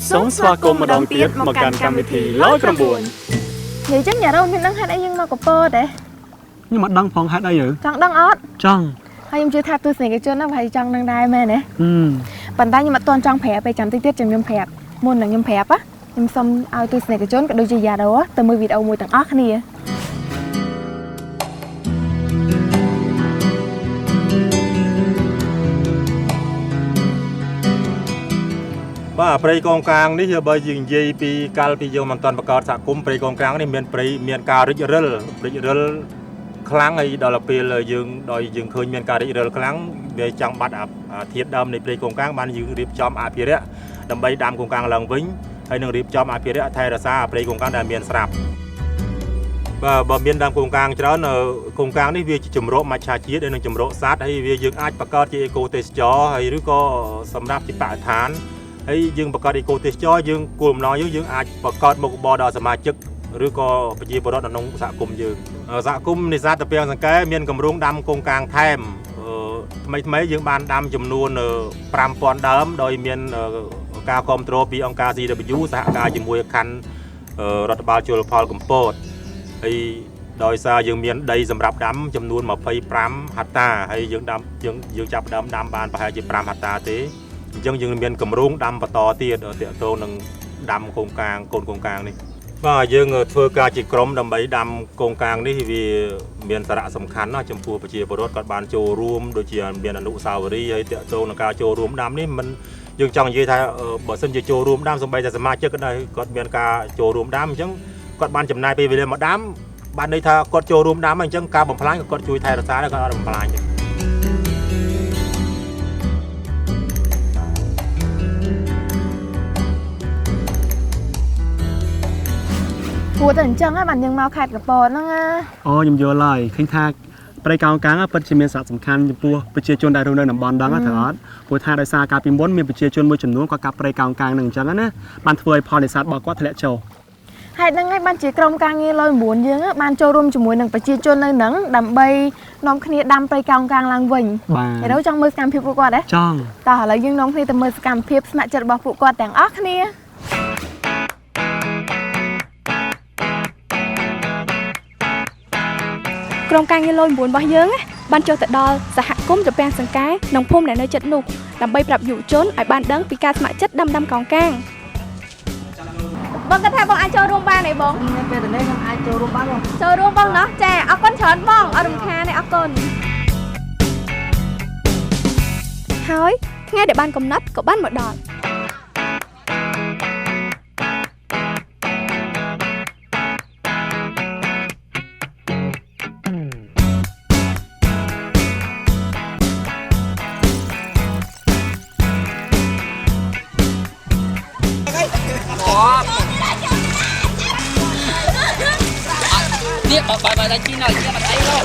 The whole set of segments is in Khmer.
សូមស្វាគមន៍ម្ដងទៀតមកកាន់កម្មវិធីឡយ9 និយាយចឹងយ៉ារ៉ូមានដឹងហេតុអីយើងមកកពតទេ ខ្ញុំអត់ដឹងផងហេតុអី ចង់ដឹងអត់ ចង់ ហើយខ្ញុំជឿថាទស្សនិកជនណាប្រហែលចង់ដឹងដែរមែនទេប៉ុន្តែខ្ញុំអត់ទាន់ចង់ប្រាប់ទេចាំតិចទៀតចាំខ្ញុំប្រាប់មុននឹងខ្ញុំប្រាប់ខ្ញុំសូមឲ្យទស្សនិកជនក៏ដូចជាយ៉ារ៉ូទៅមើលវីដេអូមួយទាំងអស់គ្នា បាទព្រៃកងកាងនេះបើយើងនិយាយពីកាលពីយើងមិនទាន់បង្កើតសហគមន៍ព្រៃកងកាងនេះមានព្រៃមានការរិចរិលខ្លាំងហើយដល់ពេលយើងដោយយើងឃើញមានការរិចរិលខ្លាំងវាចង់បាត់អាធាតុដើមនៃព្រៃកងកាងបានយើងរៀបចំអភិរក្សដើម្បីដាំកងកាងឡើងវិញហើយនឹងរៀបចំអភិរក្សថែរក្សាព្រៃកងកាងដែលមានស្រាប់បាទបើមានដើមកងកាងច្រើនកងកាងនេះវាជាជម្រកមច្ឆជាតិហើយនឹងជម្រកសត្វហើយវាយើងអាចបង្កើតជាអេកូទេសចរហើយឬក៏សម្រាប់ជាបរិស្ថានហើយយើងបង្កើតអេកូទេសចរយើងគោលបំណងយើងអាចបង្កើតមុខរបរដល់សមាជិកឬក៏ប្រជាពលរដ្ឋនៅក្នុងសហគមន៍យើងសហគមន៍នេសាទត្រពាំងសង្កែមានគម្រោងដាំកងកាងថែមថ្មីៗយើងបានដាំចំនួន 5000 ដើមដោយមានការគ្រប់គ្រងពីអង្គការ CW សហការជាមួយខណ្ឌរដ្ឋបាលជលផលកំពតហើយដោយសារយើងមានដីសម្រាប់ដាំចំនួន25ហិកតាហើយយើងដាំយើងចាប់ដើមដាំបានប្រហែលជា5ហិកតាទេអញ្ចឹងយើងមានគម្រោងដាំបន្តទៀតទាក់ទងនឹងដាំកងកាងកូនកងកាងនេះបាទយើងធ្វើការជាក្រុមដើម្បីដាំកងកាងនេះវាមានសារៈសំខាន់ណាស់ចំពោះប្រជាពលរដ្ឋគាត់បានចូលរួមដូចជាមានអនុស្សាវរីយ៍ហើយទាក់ទងនឹងការចូលរួមដាំនេះមិនយើងចង់និយាយថាបើសិនជាចូលរួមដាំសូម្បីតែសមាជិកក៏ដែរគាត់មានការចូលរួមដាំអញ្ចឹងគាត់បានចំណាយពេលវេលាមកដាំបានន័យថាគាត់ចូលរួមដាំអញ្ចឹងការបំផ្លាញក៏គាត់ជួយថែរក្សាដែរគាត់អត់បំផ្លាញទេ ព្រោះតែអញ្ចឹងហើយបានយើងមកខេត្តកពតហ្នឹងណា អូខ្ញុំយល់ហើយឃើញថាព្រៃកោងកាងពិតជាមានសារៈសំខាន់ចំពោះប្រជាជនដែលរស់នៅតំបន់ហ្នឹងត្រូវអត់ព្រោះថាដោយសារកាលពីមុនមានប្រជាជនមួយចំនួនគាត់កាប់ព្រៃកោងកាងហ្នឹងអញ្ចឹងណាបានធ្វើឲ្យផលនេសាទរបស់គាត់ធ្លាក់ចុះ ហេតុហ្នឹងហើយបានជាក្រុមការងារលយ9យើងបានចូលរួមជាមួយនឹងប្រជាជននៅហ្នឹងដើម្បីនាំគ្នាដាំព្រៃកោងកាងឡើងវិញ បាទ ឥឡូវចង់មើលសកម្មភាពពួកគាត់ទេ ចង់ តោះឥឡូវយើងនាំគ្នាទៅមើលសកម្មភាពស្ម័គ្រចិត្តរបស់ពួកគាត់ទាំងអស់គ្នា ក្រុមការងារលយ9របស់យើងបានចុះទៅដល់សហគមន៍ត្រពាំងសង្កែនិងភូមិដែលនៅជិតនោះដើម្បីប្រាប់យុវជនឲ្យបានដឹងពីការស្ម័គ្រចិត្តដាំកោងកាងបងគាត់ថាបងអាចចូលរួមបានទេបង ពេលនេះខ្ញុំអាចចូលរួមបានបង ចូលរួមបងណោះចាអរគុណច្រើនបងអររំខានទេអរគុណហើយថ្ងៃដែលបានកំណត់ក៏បានមកដល់ នេះបើតែជីណើជាបាត់អីលោក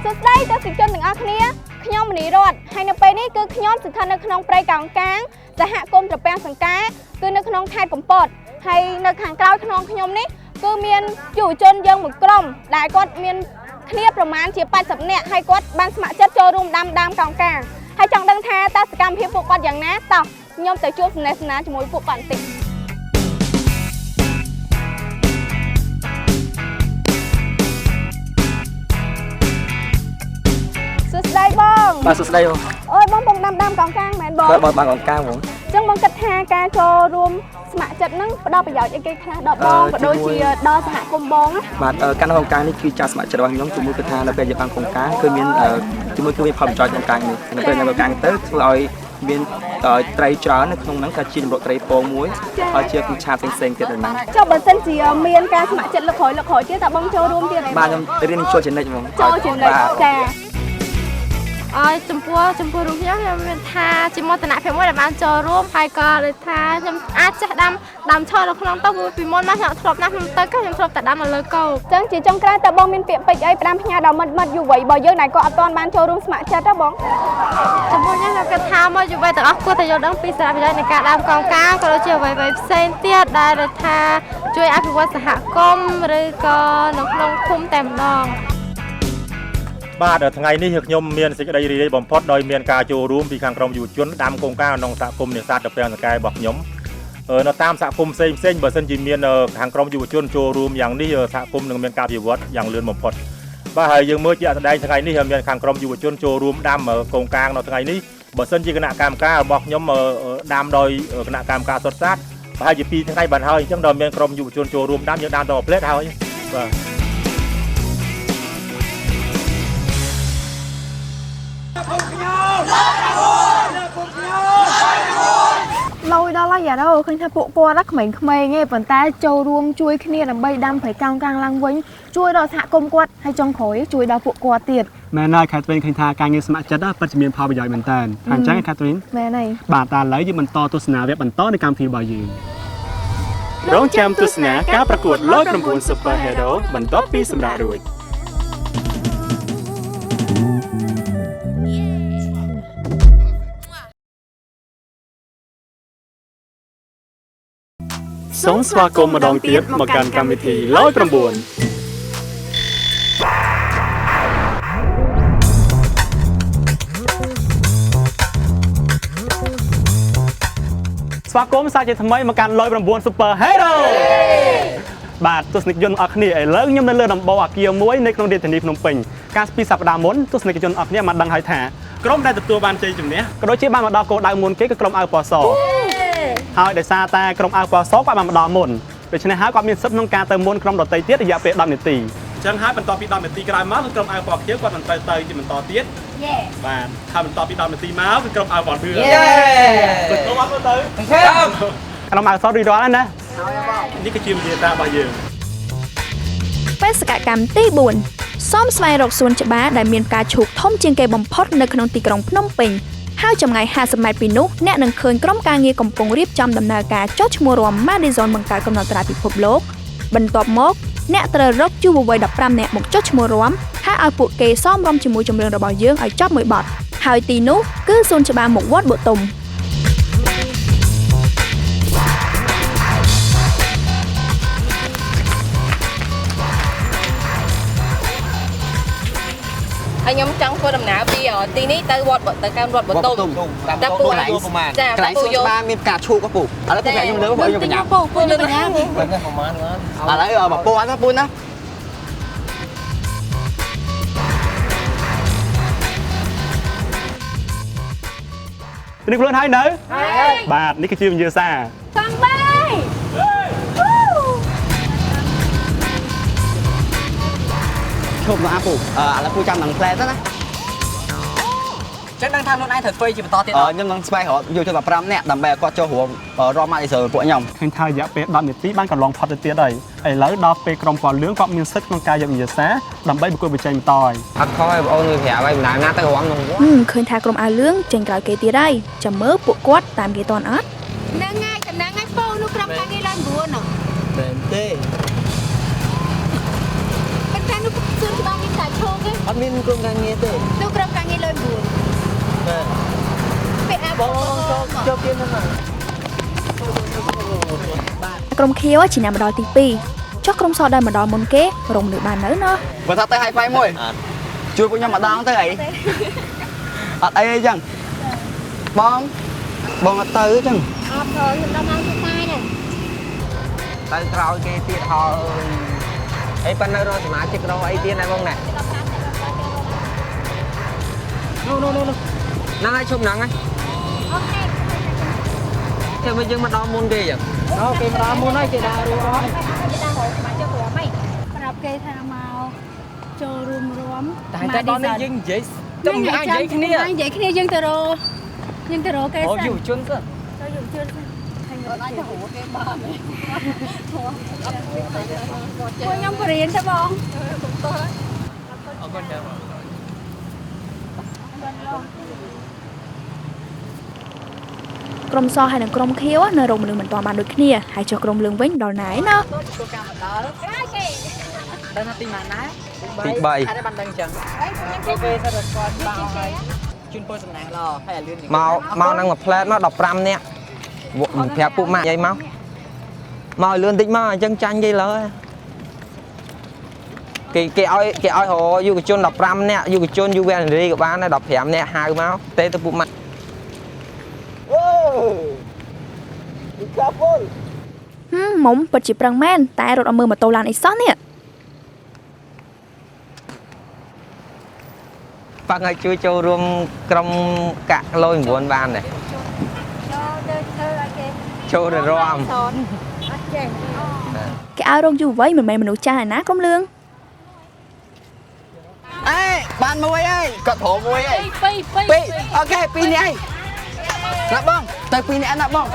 សួស្តីទស្សនិកជនទាំងអស់គ្នាខ្ញុំមនីរតហើយនៅពេលនេះគឺខ្ញុំស្ថិតនៅក្នុងព្រៃកោងកាងសហគមន៍ត្រពាំងសង្កែគឺនៅក្នុងខេត្តកំពតហើយនៅខាងក្រោយខ្នងខ្ញុំនេះគឺមានយុវជនយើងមួយក្រុមដែលគាត់មានគ្នាប្រមាណជា80នាក់ហើយគាត់បានស្ម័គ្រចិត្តចូលរួមដាំដើមកោងកាងហើយចង់ដឹងថាតើសកម្មភាពពួកគាត់យ៉ាងណាតោះខ្ញុំទៅជួបសំណេះសំណាលជាមួយពួកគាត់បន្តិចសួស្តីបង បាទសួស្តីបង អូយបងបងដាំដើមកោងកាងមែនបង បាទបងបានកោងកាងបង អញ្ចឹងបងគិតថាការចូលរួមស្ម័គ្រចិត្តហ្នឹងផ្ដល់ប្រយោជន៍អីគេខ្លះដល់បងក៏ដូចជាដល់សហគមន៍បងណា បាទការកោងកាងនេះគឺចាស់ស្ម័គ្រចិត្តរបស់ខ្ញុំជាមួយគឺថានៅពេលយើងបានកោងកាងគឺមានជាមួយគឺមានផលប្រយោជន៍កោងកាងនេះនៅពេលយើងកោងកាងទៅធ្វើឲ្យមានត្រីច្រើននៅក្នុងហ្នឹងក៏ជាចម្រុះត្រីពងមួយហើយជាគូឆាផ្សេងៗទៀតដែរ ចុះបើសិនជាមានការស្ម័គ្រចិត្តលើកក្រោយទៀតតើបងចូលរួមទៀតទេ បាទខ្ញុំរៀនចូលចំណិចហ្មង ចូលចំណិចចា អើចំពោះរូបខ្ញុំខ្ញុំមានថាជាមោទនភាពមួយដែលបានចូលរួមហើយក៏ដូចថាខ្ញុំអាចចេះដាំឈើនៅក្នុងទៅពីមុនមកខ្ញុំធ្លាប់ណាស់ខ្ញុំទៅក៏ខ្ញុំធ្លាប់តែដាំនៅលើគោក អញ្ចឹងជាចុងក្រោយតើបងមានពាក្យពេចន៍អីផ្ដាំផ្ញើដល់មិត្តយុវវ័យរបស់យើងដែលគាត់អត់ទាន់បានចូលរួមស្ម័គ្រចិត្តទេបង ចំពោះខ្ញុំគិតថាមកយុវវ័យទាំងអស់គួរតែយល់ដឹងពីសារៈប្រយោជន៍នៃការដាំកោងកាងក៏ដូចជាអ្វីៗផ្សេងទៀតដែលថាជួយអភិវឌ្ឍសហគមន៍ឬក៏នៅក្នុងភូមិតែម្ដង បាទថ្ងៃនេះខ្ញុំមានសេចក្តីរីករាយបំផុតដោយមានការចូលរួមពីខាងក្រុមយុវជនដាំកងកាងក្នុងសហគមន៍នេសាទត្រពាំងសង្កែរបស់ខ្ញុំនៅតាមសហគមន៍ផ្សេងផ្សេងបើសិនជាមានខាងក្រុមយុវជនចូលរួមយ៉ាងនេះសហគមន៍នឹងមានការអភិវឌ្ឍយ៉ាងលឿនបំផុតបាទហើយយើងមើលជាក់ស្ដែងថ្ងៃនេះមានខាងក្រុមយុវជនចូលរួមដាំកងកាងនៅថ្ងៃនេះបើសិនជាគណៈកម្មការរបស់ខ្ញុំដាំដោយគណៈកម្មការសុទ្ធសាធប្រហែលជា2ថ្ងៃបានហើយអញ្ចឹងដល់មានក្រុមយុវជនចូលរួមដាំយើងដាំដល់ផ្លែតហើយបាទ លយដល់ហើយយ៉ារ៉ូឃើញថាពួកគាត់ក្មេងៗឯងប៉ុន្តែចូលរួមជួយគ្នាដើម្បីដាំព្រៃកោងកាងឡើងវិញជួយដល់សហគមន៍គាត់ហើយចុងក្រោយជួយដល់ពួកគាត់ទៀត មែនហើយខាទ្រីនឃើញថាការងារស្ម័គ្រចិត្តពិតជាមានផលប្រយោជន៍មែនតើថាអញ្ចឹងខាទ្រីន មែនហើយ បាទតើឥឡូវយើងបន្តទស្សនាវគ្គបន្តនៃកម្មវិធីរបស់យើងរងចាំទស្សនាការប្រកួតលយ9 Super Hero បន្ទាប់ពីសម្រាប់រួចសូមស្វាគមន៍ម្ដងទៀតមកកាន់កម្មវិធីលយ9ស្វាគមន៍សាជាថ្មីមកកាន់លយ9 Super Hero បាទទស្សនិកជនអរគ្នាឥឡូវខ្ញុំនៅលើដំបូលអាគារមួយនៅក្នុងរាជធានីភ្នំពេញកាលពីសប្តាហ៍មុនទស្សនិកជនអរគ្នាបានដឹងហើយថាក្រុមដែលទទួលបានជ័យជំនះក៏ដូចជាបានមកដល់គោលដៅមុនគេគឺក្រុមអាវពណ៌សហើយដោយសារតែក្រុមអាវពណ៌សគាត់បានមកដល់មុនដូច្នេះហើយគាត់មានសិទ្ធិក្នុងការទៅមុនក្រុមដទៃទៀតរយៈពេល10នាទីអញ្ចឹងហើយបន្ទាប់ពី10នាទីក្រោយមកគឺក្រុមអាវពណ៌ខៀវគាត់នឹងត្រូវទៅជាបន្តទៀតបាទហើយបន្ទាប់ពី10នាទីមកគឺក្រុមអាវពណ៌លឿងទៅអត់ទៅក្រុមអាវសរួចរាល់ហើយណានេះគឺជាវិធានការរបស់យើង បេសកកម្មទី4សូមស្វែងរកសួនច្បារដែលមានផ្កាឈូកធំជាងគេបំផុតនៅក្នុងទីក្រុងភ្នំពេញហើយចម្ងាយ50ម៉ែត្រពីនោះអ្នកនឹងឃើញក្រុមការងារកំពុងរៀបចំដំណើរការចុះឈ្មោះរាំ Madison បង្កើតកំណត់ត្រាពិភពលោកបន្ទាប់មកអ្នកត្រូវរកយុវវ័យ15នាក់មកចុះឈ្មោះរាំហើយឲ្យពួកគេសមរម្យជាមួយចម្រៀងរបស់យើងឲ្យចប់មួយបទហើយទីនោះគឺសួនច្បារមុខវត្តបុទុម ហើយខ្ញុំចង់ធ្វើដំណើរពីទីនេះទៅវត្តទៅកាន់វត្តបុទុម តែពូចាកន្លែងសួនច្បារមានផ្កាឈូកពូឥឡូវពូខ្ញុំលើខ្ញុំបញ្ញា ពូពូលើបញ្ញា ឥឡូវពូអត់ពូណា នេះខ្លួនហើយនៅបាទនេះគឺជាវិញ្ញាសា កង់បាយ ឈប់មកអាពូឥឡូវពូចាំនឹងផ្លែទៅណា ចឹងដឹងថាខ្លួនឯងត្រូវធ្វើជាបន្តទៀត ខ្ញុំនឹងស្វែងរកយកចូល15នាក់ដើម្បីឲ្យគាត់ចូលរួមរំម៉ាឌីសពួកខ្ញុំ ឃើញថារយៈពេល10នាទីបានកន្លងផុតទៅទៀតហើយឥឡូវដល់ពេលក្រុមពណ៌លឿងគាត់មានសិទ្ធិក្នុងការយកវិញ្ញាសាដើម្បីប្រកួតប្រជែងបន្តហើយ អត់ខុសឲ្យបងអូនវាប្រាប់ឲ្យបណ្ដាណាទៅរំក្នុងវត្ត ឃើញថាក្រុមអាវលឿងចេញក្រោយគេទៀតហើយចាំមើលពួកគាត់តាមគេតន់អត់ ហ្នឹងហើយតំណាងឲ្យពូនោះក្រុមការងារឡើង9នោះ មែនទេ ប៉ុន្តែនោះសួនច្បារមានតែឈោកទេ អត់មានក្រុមការងារទេ នោះក្រុមការងារលើ9 បាទ ពេលអា បងចូលទៀតហ្នឹង ក្រុមខៀវជាអ្នកមកដល់ទី2ចុះក្រុមសដែលមកដល់មុនគេរំលឺបាននៅណោះ បើថាទៅហៃហ្វាយមួយជួយពួកខ្ញុំម្ដងទៅអីអត់អីអីចឹងបងបងអត់ទៅចឹង អត់ទៅខ្ញុំដល់មកធ្វើការដែរ ទៅក្រោយគេទៀតហើយអីប៉ុណ្ណឹងរកសមាជិករកអីទៀតណាបងណានោះនោះនោះហ្នឹងហើយឈប់ហ្នឹងហើយ អូខេ ចាំមកយើងមកដល់មុនគេចឹង អូគេមកដល់មុនហើយគេដើររួមហើយ គេដើររកសមាជិករំហីប្រាប់គេថាមកចូលរួមរំ តែដល់នេះយើងនិយាយទៅនិយាយគ្នា និយាយគ្នាយើងទៅរកយើងទៅរកគេសិន អូយុវជនសិន ទៅយុវជនសិនហើយអត់អាចទៅរកគេបានទេពួកខ្ញុំបរៀនទេបង អរគុណចា៎ ក្រុមសហើយនិងក្រុមខៀវនៅរកមនុស្សមិនទាន់បានដូចគ្នាហើយចុះក្រុមលឿងវិញដល់ណាឯណោះ ដល់ណាទីម៉ានដែរទី3 ហើយបានដឹងចឹង គេសិតតែស្គាល់ច្បាស់ហើយជូនពរសំណាងល្អហើយឲ្យលឿនមកមកនឹងមួយផ្លែតមក15នាក់ប្រាប់ពួកម៉ាក់យាយមកមកឲ្យលឿនតិចមកអញ្ចឹងចាញ់គេលើ គេគេឲ្យគេឲ្យរកយុវជន15នាក់យុវជនយុវនារីក៏បានដែរ15នាក់ហៅមកទេទៅពួកម៉ាក់ អូ Be careful. ហឹមមុំពិតជាប្រឹងមែនតែរត់អត់មើលម៉ូតូឡានអីសោះនេះ ប៉ាក់ឲ្យជួយចូលរួមក្រុមកាក់លយ9បានដែរ ចូលទៅធ្វើឲ្យគេ ចូលទៅរាំ អត់ចេះ គេឲ្យរោគយុវវ័យមិនមែនមនុស្សចាស់ឯណាក្រុមលឿង អេបានមួយហើយគាត់ព្រមមួយហើយ ពីរពីរ ពីរ OK ពីរនាក់ហើយណាបងទៅពីរនាក់ណាបង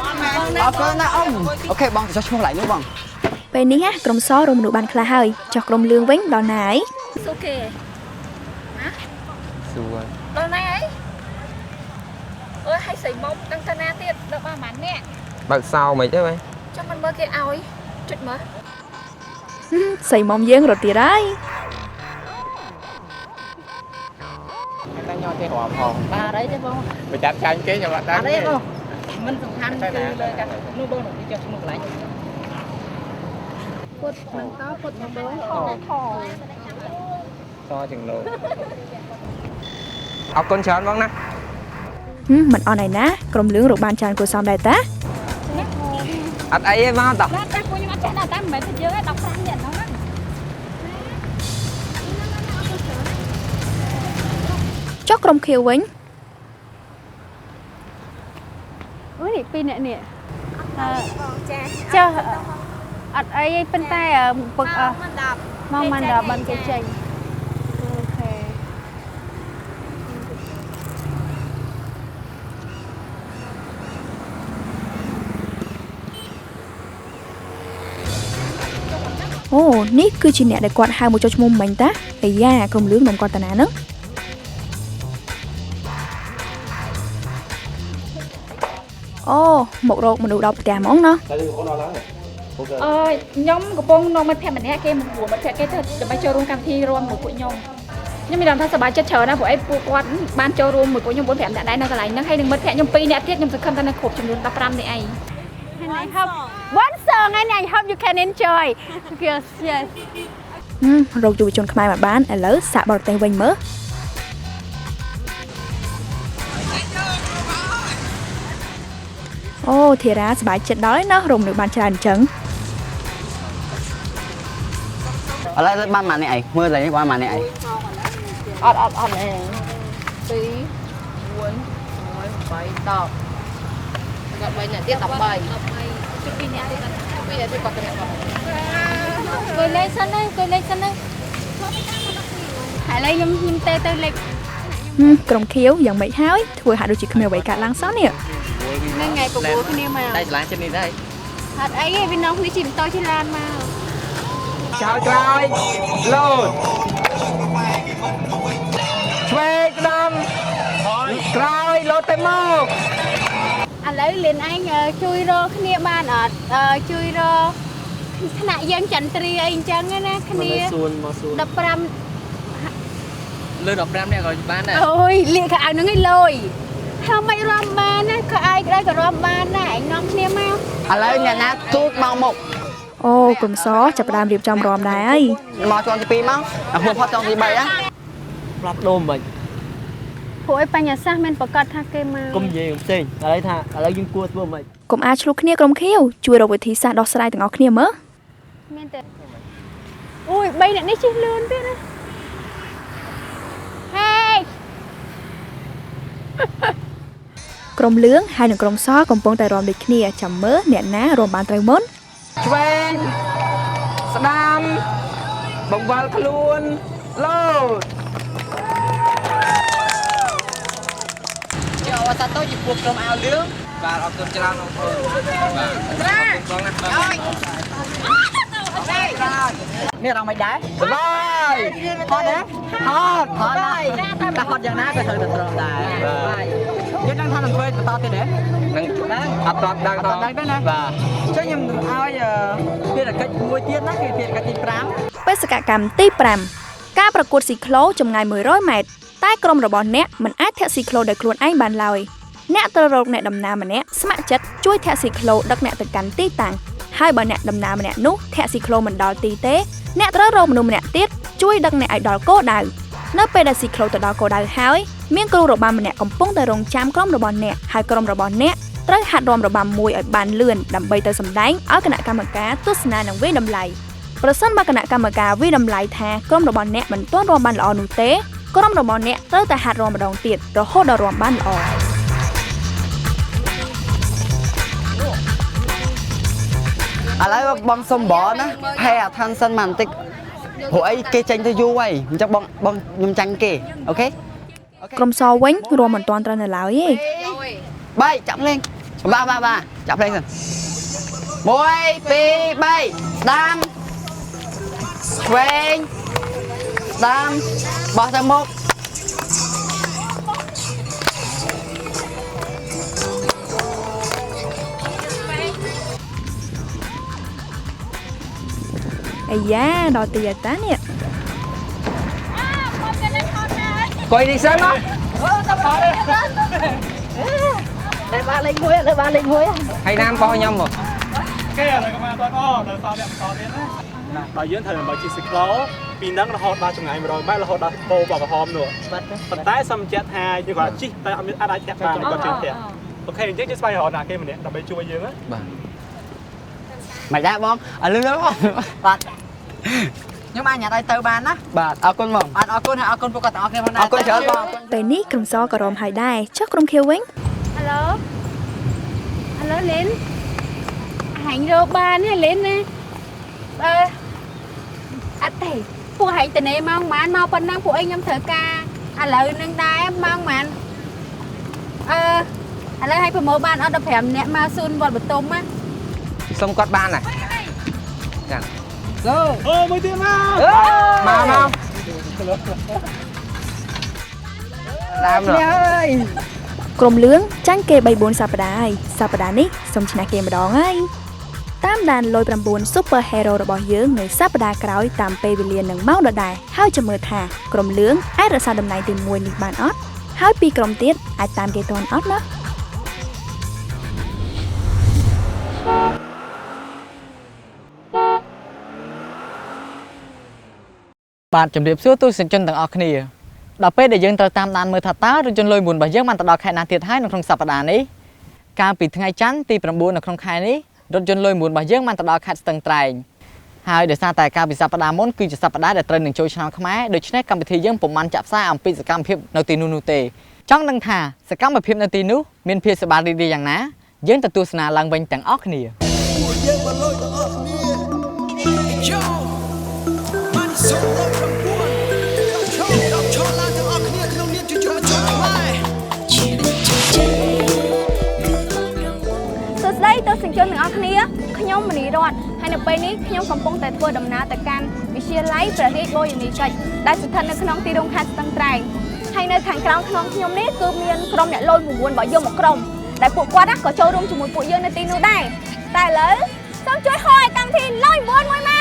អរគុណណាអ៊ំ OK បងទៅចុះឈ្មោះកន្លែងនោះបង ពេលនេះណាក្រុមសរោគមនុស្សបានខ្លះហើយចុះក្រុមលឿងវិញដល់ណាហើយ សួរគេ សួរ ដល់ណាអីអើយឲ្យស្រីមុំដឹងទៅណាទៀតដល់បានប៉ុន្មាននាក់ បើកសោមិនទេបែ ចាំមិនមើលគេឲ្យចុចមើល ស្រីមុំយើងរត់ទៀតហើយ តែញ៉ាំទេរាប់ផង បាទអីទេបង បើចាប់ចាញ់គេខ្ញុំអត់ដឹង អត់ទេបងមិនសំខាន់គឺលើកានោះបងនឹងចុះឈ្មោះកន្លែងពុតនឹងតពុតនឹងបងខ សជាងលោកអរគុណច្រើនបងណា មិនអន់ឯណាក្រុមលឿងរកបានច្រើនគួរសមដែរតា អត់អីទេមកតោះ តែពួកខ្ញុំអត់ចេះដល់តែមិនមែនតែយើងទេ15នាក់ហ្នឹងណា ចុះក្រុមខៀវវិញ អូនេះពីរនាក់នេះចាចុះអត់អីទេប៉ុន្តែពឹកមកមិន10បានគេចេញ OK អូនេះគឺជាអ្នកដែលគាត់ហៅមកចុះឈ្មោះមិញតាអាយ៉ាក្រុមលឿងនាំគាត់តាណាហ្នឹងអូមករកមនុស្សដល់ផ្ទះហ្មងណោះ អើយខ្ញុំកំពុងនាំមិត្តភក្តិម្នាក់គេមកព្រោះមិត្តភក្តិគេទៅដើម្បីចូលរួមកម្មវិធីរាំមួយពួកខ្ញុំខ្ញុំមានអារម្មណ៍ថាសប្បាយចិត្តច្រើនណាស់ព្រោះអីពួកគាត់បានចូលរួមមួយពួកខ្ញុំ4 5នាក់ដែរនៅកន្លែងហ្នឹងហើយនឹងមិត្តភក្តិខ្ញុំ2នាក់ទៀតខ្ញុំសង្ឃឹមថានឹងគ្រប់ចំនួន15នាក់ឯង And I hope one song and I hope you can enjoy. Yes, yes. រកយុវជនខ្មែរមកបានឥឡូវសាកបរទេសវិញមើលអូធីរ៉ាសប្បាយចិត្តដល់ហើយណោះរកមនុស្សបានច្រើនអញ្ចឹង ឥឡូវបានម៉ាននេះឯងមើលឡើយបានម៉ាននេះឯង អត់អត់អត់ទេ2 4 6 8 10គាត់3នាក់ទៀត13 13ជិះ2នាក់ទៀត2នាក់ទៀតគាត់ទៅគាត់ អង្គុយលេងសិនណាអង្គុយលេងសិនណាឥឡូវខ្ញុំខ្ញុំទេទៅលេខ ក្រុមខៀវយ៉ាងម៉េចហើយធ្វើហាក់ដូចជាគ្មានអ្វីកើតឡើងសោះនេះ នឹងថ្ងៃបបួលគ្នាមក តែឆ្លាញ់ចិត្តនេះដែរ អត់អីទេវានាំគ្នាជិះម៉ូតូជិះឡានមក ចោលក្រោយលោតឆ្វេងស្ដាំក្រោយលោតទៅមក ឥឡូវលៀនឯងជួយរកគ្នាបានអត់ជួយរកថ្នាក់យើងចន្ទ្រាអីអញ្ចឹងណាគ្នា សួនមកសួន 15 លើ15នាក់ក៏បានដែរ អូយលាកខោអាវហ្នឹងឯងលយធ្វើមិនរាំបានណាខោអាវក្តៅក៏រាំបានដែរឯងនាំគ្នាមក ឥឡូវអ្នកណាទូចមកមុខ អូក្រុមសចាប់ផ្ដើមរៀបចំរាំដែរហើយ មកជាន់ទី2មកអាហួរផុតជាន់ទី3ណា ផ្លាប់ដូរមិន ព្រោះឯបញ្ញាសាស្ត្រមិនប្រកាសថាគេមក កុំនិយាយផ្សេងឥឡូវថាឥឡូវយើងគួរធ្វើមិនក ុំអាចឆ្លុះគ្នាក្រុមខៀវជួយរកវិធីសាស្ត្រដោះស្រាយទាំងអស់គ្នាមើល មានតែអូយ3អ្នកនេះជិះលឿនទៀតណាហេ ក្រុមលឿងហើយនិងក្រុមសកំពុងតែរាំដូចគ្នាចាំមើលអ្នកណារាំបានត្រូវមុន ឆ្វេងស្ដាំបង្វិលខ្លួនលោត ជាអវសាតូចំពោះក្រុមអាវលឿង បាទអរគុណច្រើនបងប្អូនបាទអរគុណបងណា នេះអារម្មណ៍មិនដែរ សប្បាយ ហត់ទេហត់ហត់ដែរតែហត់យ៉ាងណាក៏ត្រូវតែទ្រាំដែរបាទយើងដឹងថានឹងធ្វើបន្តទៀតទេ នឹងអត់តដឹង អត់ដឹងទេណា បាទ អញ្ចឹងខ្ញុំនឹងឲ្យភារកិច្ចមួយទៀតណាគឺភារកិច្ចទី5 បេសកកម្មទី5ការប្រកួតស៊ីក្លូចម្ងាយ100ម៉ែត្រតែក្រុមរបស់អ្នកមិនអាចធាក់ស៊ីក្លូដោយខ្លួនឯងបានឡើយអ្នកត្រូវរកអ្នកដំណើរម្នាក់ស្ម័គ្រចិត្តជួយធាក់ស៊ីក្លូដឹកអ្នកទៅកាន់ទីតាំងហើយបើអ្នកដំណើរម្នាក់នោះធាក់ស៊ីក្លូមិនដល់ទីទេអ្នកត្រូវរកមនុស្សម្នាក់ទៀត ជួយដឹកអ្នកឲ្យដល់គោលដៅនៅពេលដែលស៊ីក្លូទៅដល់គោលដៅហើយមានគ្រូរបាំម្នាក់កំពុងតែរងចាំក្រុមរបស់អ្នកហើយក្រុមរបស់អ្នកត្រូវហាត់រាំរបាំមួយឲ្យបានលឿនដើម្បីទៅសម្ដែងឲ្យគណៈកម្មការទស្សនានិងវាយតម្លៃប្រសិនបើគណៈកម្មការវាយតម្លៃថាក្រុមរបស់អ្នកមិនទាន់រាំបានល្អនោះទេក្រុមរបស់អ្នកត្រូវតែហាត់រាំម្ដងទៀតរហូតដល់រាំបានល្អ ឥឡូវបងសុំបណា pay attention មកបន្តិចព្រោះអីគេចេញទៅយូរហើយអញ្ចឹងបងបងខ្ញុំចាញ់គេអូខេ ក្រុមសវិញរាំមិនទាន់ត្រូវនៅឡើយទេ 3ចាប់លេងបាទបាទបាទចាប់លេងសិន1 2 3ស្ដាំឆ្វេងស្ដាំបោះទៅមុខ អាយ៉ាដល់ទីតានេះ កុយនេះសិនមក តែបានលេខ1លើបានលេខ1 ហើយណាមបោះខ្ញុំមក គេឥឡូវក៏មកដល់ដល់សល់វគ្គបន្តទៀតណាដល់យើងត្រូវដើម្បីជិះស៊ីក្លូពីនឹងរហូតដល់ចម្ងាយ100ម៉ែត្ររហូតដល់ពោបក្រហមនោះប៉ុន្តែសូមបញ្ជាក់ថាយើងគាត់ជិះតែអត់មានអាចធាក់បានគាត់ជិះធាក់អូខេអញ្ចឹងយើងស្វែងរកណាគេម្នាក់ដើម្បីជួយយើងណា បាទមិនដែរបងឲ្យលឿនបងបាទខ្ញុំអាចញ៉ាំឲ្យទៅបានណាបាទអរគុណបងបាទអរគុណហើយអរគុណពួកគាត់ទាំងអស់គ្នាផងដែរអរគុណច្រើនបង ពេលនេះក្រុមសក៏រំហើយដែរចុះក្រុមខៀវវិញ ហៅឡូហៅឡូលិនហាញ់រកបានទេលិនណាអឺអត់ទេពួកហែងតនេម៉ោងប៉ុន្មានមកប៉ុណ្ណឹងពួកអីខ្ញុំត្រូវការឥឡូវនឹងដែរម៉ោងប៉ុន្មានអឺឥឡូវឲ្យប្រមូលបានអត់15នាក់មកស៊ូនវត្តបទុមណា សុំគាត់បានណាចា អូមួយទៀតមក មកមកដើមហើយ ក្រុមលឿងចាញ់គេ3 4សប្តាហ៍ហើយសប្តាហ៍នេះសូមឈ្នះគេម្ដងហើយតាមដានលុយ9 Super Hero របស់យើងនៅសប្តាហ៍ក្រោយតាមពេលវេលានឹងម៉ោងដដែលហើយចាំមើលថាក្រុមលឿងអាចរក្សាតំណែងទី1នេះបានអត់ហើយពីរក្រុមទៀតអាចតាមគេទាន់អត់ណា បាទជំរាបសួរទស្សនិកជនទាំងអស់គ្នាដល់ពេលដែលយើងត្រូវតាមដានមើលថាតើរថយន្តលុយ9របស់យើងបានទៅដល់ខេត្តណាទៀតហើយនៅក្នុងសប្តាហ៍នេះកាលពីថ្ងៃច័ន្ទទី9នៅក្នុងខែនេះរថយន្តលុយ9របស់យើងបានទៅដល់ខេត្តស្ទឹងត្រែងហើយដោយសារតែកាលពីសប្តាហ៍មុនគឺជាសប្តាហ៍ដែលត្រូវនឹងចូលឆ្នាំខ្មែរដូច្នេះកម្មវិធីយើងពុំបានចាក់ផ្សាយអំពីសកម្មភាពនៅទីនោះនោះទេចង់ដឹងថាសកម្មភាពនៅទីនោះមានភាពសប្បាយរីករាយយ៉ាងណាយើងទៅទស្សនាឡើងវិញទាំងអស់គ្នា ពួកយើងមកលុយទាំងអស់គ្នាយោបានសុំលុយ9ឈរដល់ឈរឡើងទាំងអស់គ្នាក្នុងនាមជាជនខ្មែរ សួស្តីទស្សនិកជនទាំងអស់គ្នាខ្ញុំមនីរតន៍ហើយនៅពេលនេះខ្ញុំកំពុងតែធ្វើដំណើរទៅកាន់វិទ្យាល័យព្រះរាជបូរនីកិច្ចដែលស្ថិតនៅក្នុងទីរួមខេត្តស្ទឹងត្រែងហើយនៅខាងក្រោមខ្នងខ្ញុំនេះគឺមានក្រុមអ្នកលុយ9របស់យើងមួយក្រុមដែលពួកគាត់ក៏ចូលរួមជាមួយពួកយើងនៅទីនោះដែរតែឥឡូវសូមជួយហៅឲ្យកម្មវិធីលុយ9មួយមក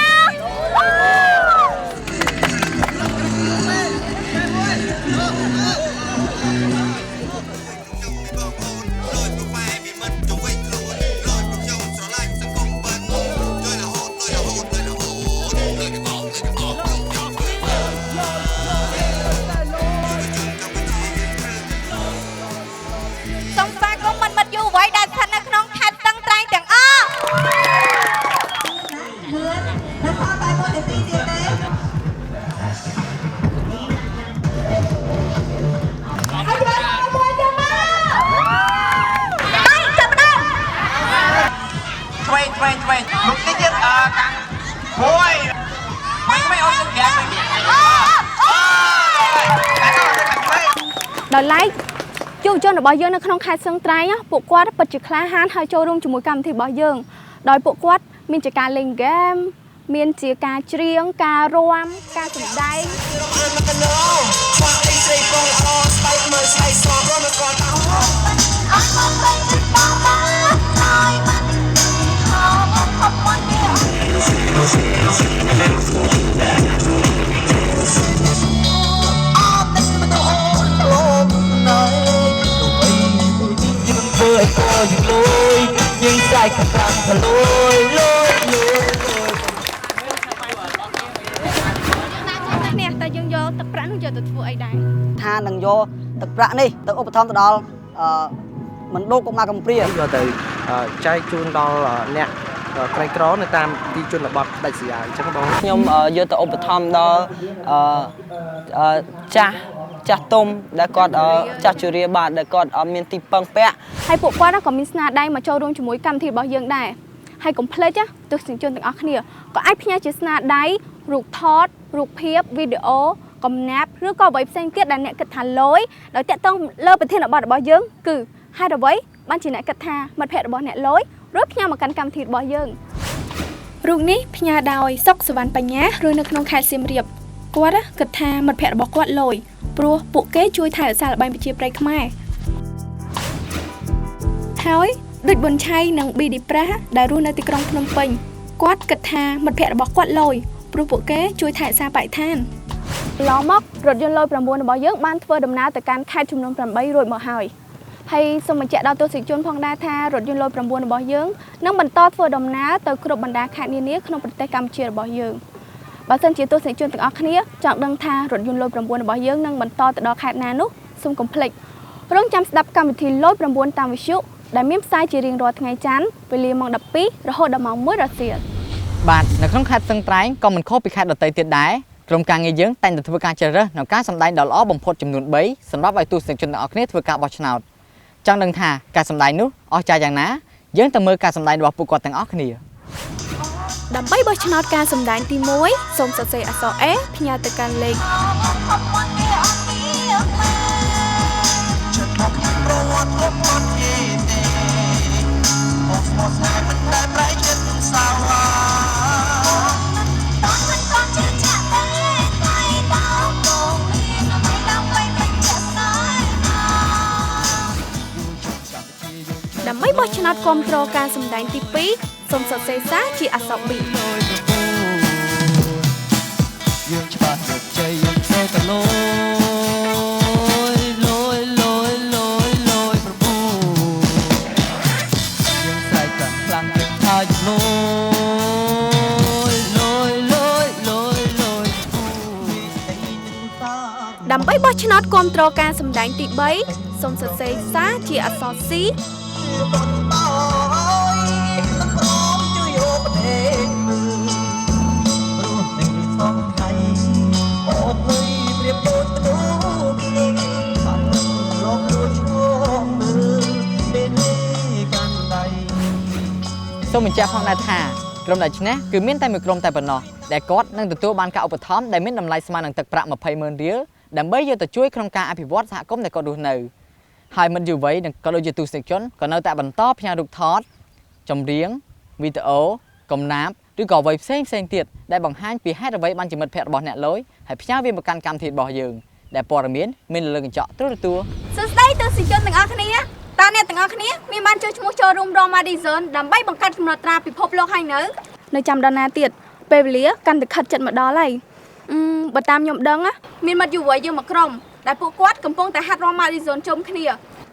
សូមស្វាគមន៍មិត្តយុវវ័យដែលស្ថិតនៅក្នុងខេត្តស្ទឹងត្រែងទាំងអស់ ឆ្វេងឆ្វេងឆ្វេងមុខនេះទៀតអឺកាំងមួយមិនអូនសុខយ៉ាង ដោយឡែកយុវជនរបស់យើងនៅក្នុងខេត្តស្ទឹងត្រែងពួកគាត់ពិតជាក្លាហានហើយចូលរួមជាមួយកម្មវិធីរបស់យើងដោយពួកគាត់មានជាការលេងហ្គេមមានជាការច្រៀងការរាំការសម្ដែង យើងលុយយើងស្អែកខាងប្រាំលុយលុយលុយ ន ទឹកប្រាក់នោះយកទៅធ្វើអីដែរ ថានឹងយកទឹកប្រាក់នេះទៅឧបត្ថម្ភទៅដល់មណ្ឌលកុមារកំព្រា យកទៅចែកជូនដល់អ្នកក្រីក្រនៅតាមទីជនបទដាច់ស្រយាលអញ្ចឹងបង ខ្ញុំយកទៅឧបត្ថម្ភដល់ចាស់ចាស់ទុំដែលគាត់ចាស់ជរាបាទដែលគាត់អត់មានទីពឹងពាក់ ហើយពួកគាត់ក៏មានស្នាដៃមកចូលរួមជាមួយកម្មវិធីរបស់យើងដែរហើយកុំភ្លេចទស្សនិកជនទាំងអស់គ្នាក៏អាចផ្ញើជាស្នាដៃរូបថតរូបភាពវីដេអូកំណាព្យឬក៏អ្វីផ្សេងទៀតដែលអ្នកគិតថាលយដោយតាក់ទងលើប្រធានបទរបស់យើងគឺហេតុអ្វីបានជាអ្នកគិតថាមិត្តភ័ក្តិរបស់អ្នកលយរួចផ្ញើមកកាន់កម្មវិធីរបស់យើង រូបនេះផ្ញើដោយសុកសវណ្ណបញ្ញារស់នៅក្នុងខេត្តសៀមរាបគាត់គិតថាមិត្តភ័ក្តិរបស់គាត់លយព្រោះពួកគេជួយថែរក្សាល្បែងប្រជាប្រិយខ្មែរហើយដូចប៊ុនឆៃនិងប៊ីឌីប្រាស់ដែលរស់នៅទីក្រុងភ្នំពេញគាត់គិតថាមិត្តភ័ក្តិរបស់គាត់លយព្រោះពួកគេជួយថែរក្សាបរិស្ថាន ឡងមករថយន្តលយ9របស់យើងបានធ្វើដំណើរទៅកាន់ខេត្តចំនួន8រួចមកហើយហើយសូមបញ្ជាក់ដល់ទស្សនិកជនផងដែរថារថយន្តលយ9របស់យើងនឹងបន្តធ្វើដំណើរទៅគ្រប់បណ្ដាខេត្តនានាក្នុងប្រទេសកម្ពុជារបស់យើងបើសិនជាទស្សនិកជនទាំងអស់គ្នាចង់ដឹងថារថយន្តលយ9របស់យើងនឹងបន្តទៅដល់ខេត្តណានោះសូមកុំភ្លេចរងចាំស្ដាប់កម្មវិធីលយ9តាមវិទ្យុដែលមានផ្សាយជារៀងរាល់ថ្ងៃច័ន្ទវេលាម៉ោង12រហូតដល់ម៉ោង1រសៀល បាទនៅក្នុងខេត្តស្ទឹងត្រែងក៏មិនខុសពីខេត្តដទៃទៀតដែរក្រុមការងារយើងតែងតែធ្វើការជ្រើសរើសនៅការសម្ដែងដ៏ល្អបំផុតចំនួន3សម្រាប់ឲ្យទស្សនិកជនទាំងអស់គ្នាធ្វើការបោះឆ្នោតចង់ដឹងថាការសម្ដែងនោះអស្ចារ្យយ៉ាងណាយើងទៅមើលការសម្ដែងរបស់ពួកគាត់ទាំងអស់គ្នា ដើម្បីបោះឆ្នោតការសម្ដែងទី1សូមសរសេរអក្សរ A ផ្ញើទៅកាន់លេខ ដើម្បីបោះឆ្នោតគាំទ្រការសម្ដែងទី2សូមសរសេរសារជាអក្សរ B យើងច្បាស់ជ័យយើងធ្វើតលយលយលយលយលយប្រពូយើងស្រែកកាន់ខ្លាំងយើងថាយលយលយលយលយលយ ដើម្បីបោះឆ្នោតគាំទ្រការសម្ដែងទី3សូមសរសេរសារជាអក្សរ C សូមបញ្ជាក់ផងដែរថាក្រុមដែលឈ្នះគឺមានតែមួយក្រុមតែប៉ុណ្ណោះដែលគាត់នឹងទទួលបានការឧបត្ថម្ភដែលមានតម្លៃស្មើនឹងទឹកប្រាក់200,000រៀលដើម្បីយកទៅជួយក្នុងការអភិវឌ្ឍសហគមន៍ដែលគាត់រស់នៅហើយមិត្តយុវវ័យនិងក៏ដូចជាទស្សនិកជនក៏នៅតែបន្តផ្ញើរូបថតចម្រៀងវីដេអូកំណាព្យឬក៏អ្វីផ្សេងផ្សេងទៀតដែលបង្ហាញពីហេតុអ្វីបានជាមិត្តភ័ក្តិរបស់អ្នកលយហើយផ្ញើវាមកកាន់កម្មវិធីរបស់យើងដែលព័ត៌មានមានលើកញ្ចក់ទូរទស្សន៍ សួស្តីទស្សនិកជនទាំងអស់គ្នាតើអ្នកទាំងអស់គ្នាមានបានចុះឈ្មោះចូលរួមរម Madison ដើម្បីបង្កើតកំណត់ត្រាពិភពលោកហើយនៅចាំដល់ណាទៀតពេលវេលាកាន់តែខិតចិត្តមកដល់ហើយបើតាមខ្ញុំដឹងមានមិត្តយុវវ័យយើងមួយក្រុមដែលពួកគាត់កំពុងតែហាត់រម Madison ជុំគ្នា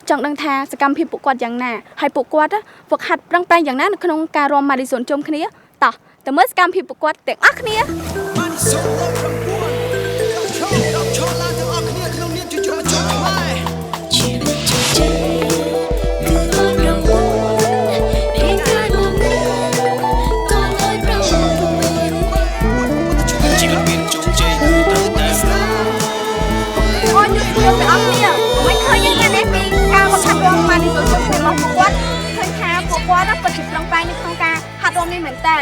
ចង់ដឹងថាសកម្មភាពពួកគាត់យ៉ាងណាហើយពួកគាត់ហ្វឹកហាត់ប្រឹងប្រែងយ៉ាងណានៅក្នុងការរម Madison ជុំគ្នាតោះទៅមើលសកម្មភាពពួកគាត់ទាំងអស់គ្នា គាត់ពិតជាប្រឹងប្រែងនៅក្នុងការហាត់រាំនេះមែនតើ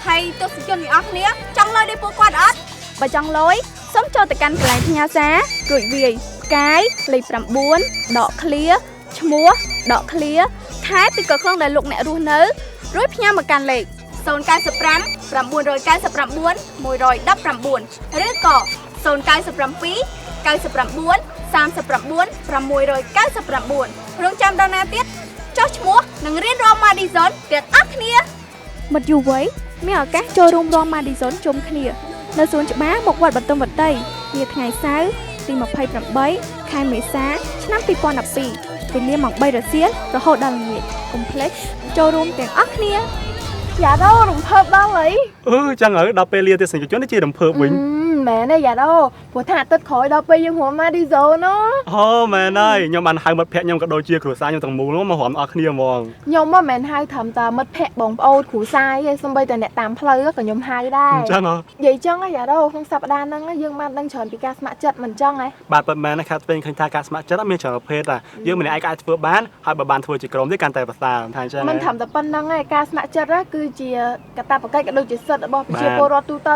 ហើយទស្សនិកជនទាំងអស់គ្នាចង់លយដូចពួកគាត់អត់បើចង់លយសូមចូលទៅកាន់កន្លែងផ្ញើសាររួចវាយផ្កាយលេខ9ដកឃ្លាឈ្មោះដកឃ្លាខេត្តទីក្រុងដែលលោកអ្នករស់នៅរួចផ្ញើមកកាន់លេខ095 999 119ឬក៏097 99 39 699រងចាំដល់ណាទៀតចុះឈ្មោះនិងរៀនរាំ Madison ទាំងអស់គ្នា មិត្តយុវវ័យមានឱកាសចូលរួមរាំ Madison ជុំគ្នានៅសួនច្បារមុខវត្តបន្ទុមវតីនាថ្ងៃសៅរ៍ទី28ខែមេសាឆ្នាំ2012វេលាម៉ោង3រសៀលរហូតដល់ល្ងាចកុំភ្លេចចូលរួមទាំងអស់គ្នា យ៉ាដល់រំភើបដល់ហើយ អឺចឹងហើយដល់ពេលលាទស្សនិកជនជារំភើបវិញ មិនមែនទេយ៉ាដូព្រោះថាអាទិត្យក្រោយដល់ពេលយើងរួម Madison ណូ អូមែនហើយខ្ញុំបានហៅមិត្តភក្តិខ្ញុំក៏ដូចជាគ្រួសារខ្ញុំទាំងមូលមករួមអស់គ្នាហ្មង ខ្ញុំមិនមែនហៅត្រឹមតែមិត្តភក្តិបងប្អូនគ្រួសារទេសូម្បីតែអ្នកតាមផ្លូវក៏ខ្ញុំហៅដែរ អញ្ចឹងហ៎ និយាយចឹងយ៉ាដូក្នុងសប្តាហ៍ហ្នឹងយើងបានដឹងច្រើនពីការស្ម័គ្រចិត្តមិនចឹងហ៎ បាទពិតមែនណាខាត់វិញឃើញថាការស្ម័គ្រចិត្តមានច្រើនប្រភេទដែរយើងម្នាក់ឯងក៏អាចធ្វើបានហើយបើបានធ្វើជាក្រុមទេកាន់តែប្រសើរថាអញ្ចឹង មិនត្រឹមតែប៉ុណ្្នឹងទេការស្ម័គ្រចិត្តគឺជាកាតព្វកិច្ចក៏ដូចជាសិទ្ធិរបស់ប្រជាពលរដ្ឋទូទៅ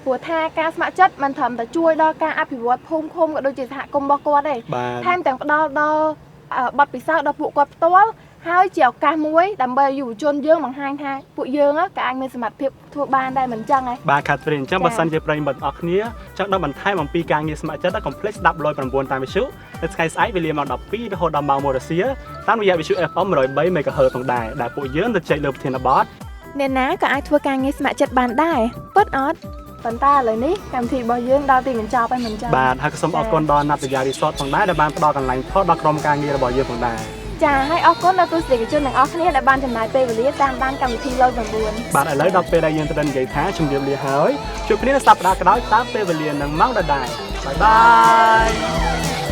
ព្រោះថាការស្ម័គ្រចិត្តមិនត្រឹមតែជួយដល់ការអភិវឌ្ឍភូមិឃុំក៏ដូចជាសហគមន៍របស់គាត់ទេថែមទាំងផ្ដល់ដល់បទពិសោធន៍ដល់ពួកគាត់ផ្ទាល់ហើយជាឱកាសមួយដើម្បីឲ្យយុវជនយើងបង្ហាញថាពួកយើងក៏អាចមានសមត្ថភាពធ្វើបានដែរមិនចឹងហ៎ បាទខាត់ទ្រីអញ្ចឹងបើសិនជាប្រិយមិត្តអស់គ្នាចង់ដឹងបន្ថែមអំពីការងារស្ម័គ្រចិត្តកុំភ្លេចស្ដាប់109តាមវិទ្យុនៅថ្ងៃស្អែកវេលាម៉ោង12រហូតដល់ម៉ោង1រសៀលតាមរយៈវិទ្យុ FM 103 MHz ផងដែរដែលពួកយើងទៅចែកលើប្រធានបទ អ្នកណាក៏អាចធ្វើការងារស្ម័គ្រចិត្តបានដែរពិតអត់ប៉ុន្តែឥឡូវនេះកម្មវិធីរបស់យើងដល់ទីបញ្ចប់ហើយមិនចឹង បាទហើយក៏សូមអរគុណដល់ណត្យារីសតផងដែរដែលបានផ្ដល់កន្លែងថតដល់ក្រុមការងាររបស់យើងផងដែរ ចាហើយអរគុណដល់ទស្សនិកជនទាំងអស់គ្នាដែលបានចំណាយពេលវេលាតាមដានកម្មវិធីលយ9 បាទឥឡូវដល់ពេលដែលយើងត្រូវនិយាយថាជម្រាបលាហើយជួបគ្នានៅសប្តាហ៍ក្រោយតាមពេលវេលានិងម៉ោងដដែលបាយបាយ.